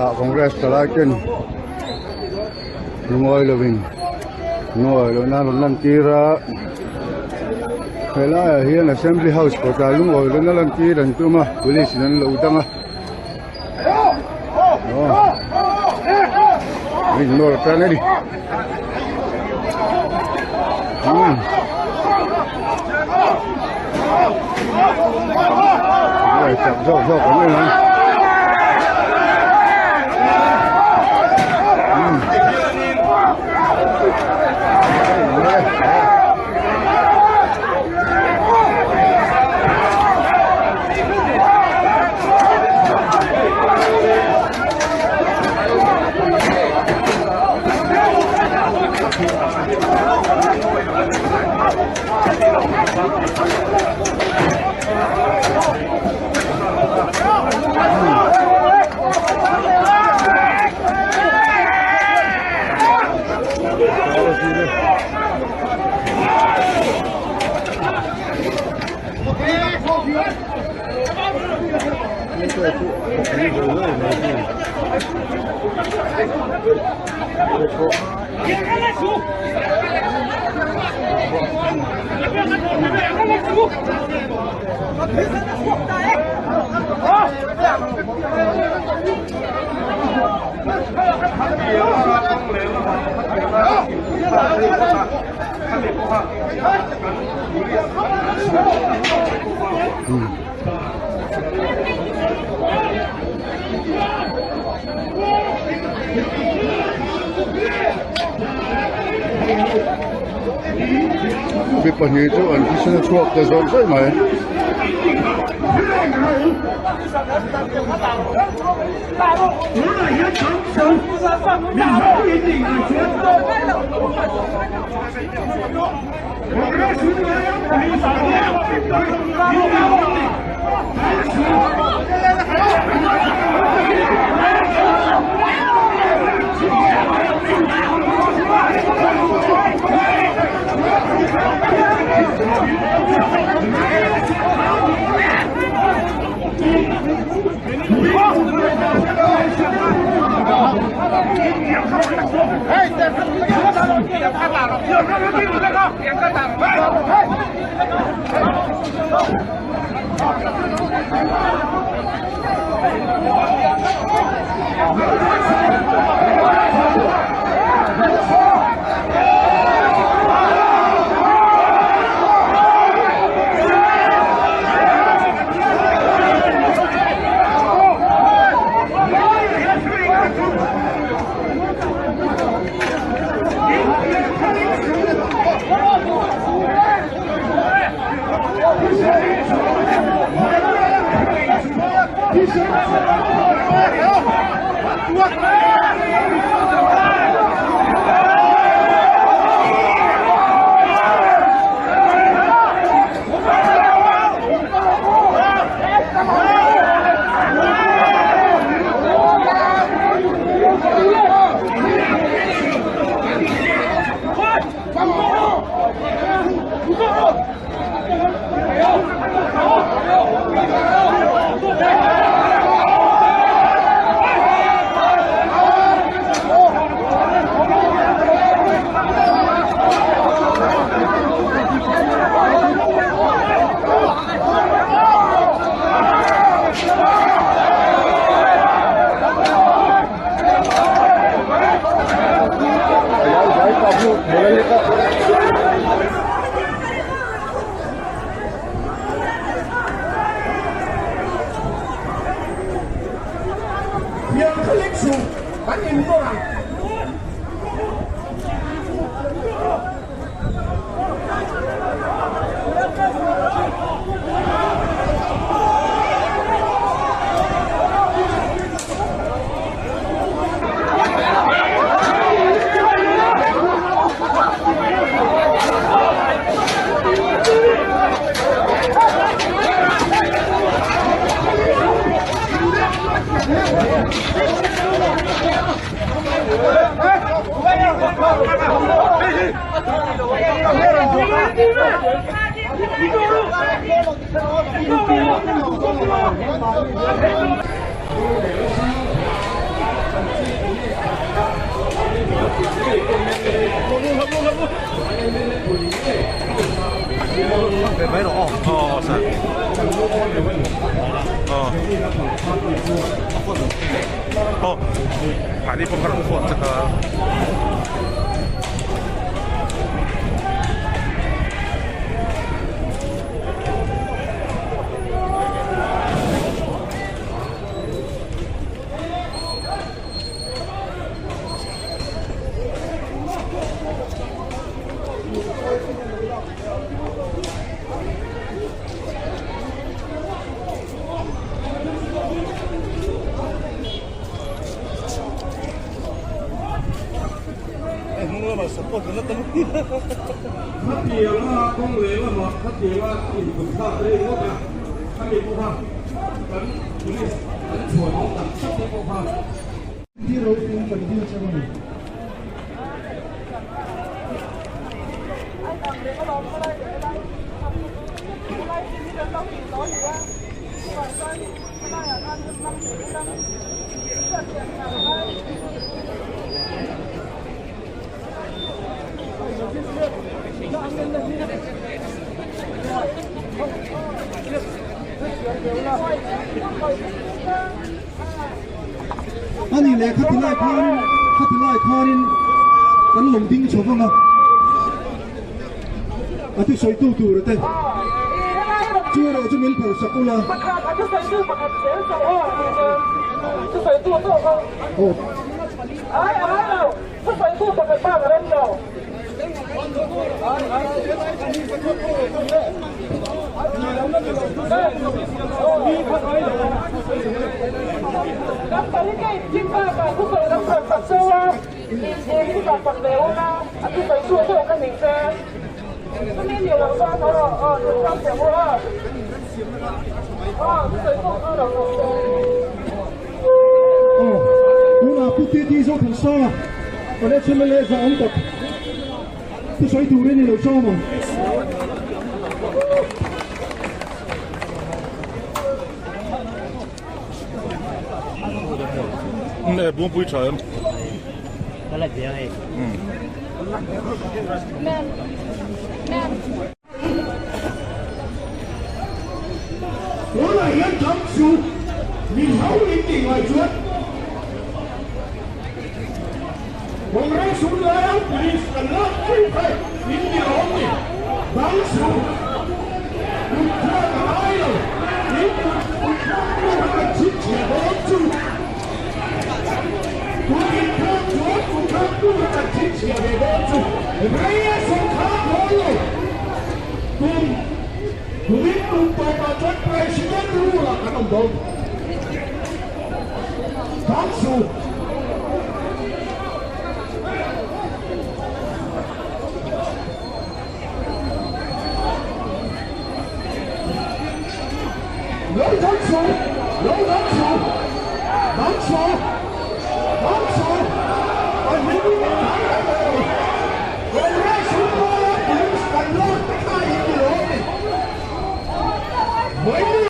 Ah Congress thalai ten lungawi lovin lungawi lohna an rawn lantir a helaiah hian assembly house kawtah lungawi lohna lantir an tum a police in an lo dang a aw in nawr tan a ni umm chak zawk zawk an ni ang. Mi pahnih chu an thisen a chhuak ta zawk zawk mai. Mahni pawh kha rawng phawt chak a. Khatianga kawng leh lamah khatianga inkuthlak rei ngawt a, khami pawh kha kan police an chhuan awm tak tak te pawh kha. Thi ropui kan dil cheu a ni. A nih leh khati lai khan khati lai khanin kan lo ding chho vang a, a thusawitu tur te chu erawh chu min phalsak ula. Aw. Aw, tunah Pu TT Zothansanga College mla zah awm tak thusawi turin i lo sawm ang. Nge bungpui tha em? Tunah hian dam chu min hau in tih ngai chuan Congress hun laia police kan lak pui phei in ni awm ni. Dam chu kut thlak a ngai lo, in kut kut thlak tu kha kan chhinchhiah dawn chu. Kut in thlak chuan kut thlak tu kha kan chhinchhiah ve dawn chu. Rei a sawrkhar dawn lo. Kum kumin kum tawpah chuan President rule ah kan awm dawn. Thank you. Lo dang su, lo dang su, dang su, dang su, a hlim in a dang reng mai a ni. Congress hun laia police kan lak te kha in ti lawm ni. Mai ni.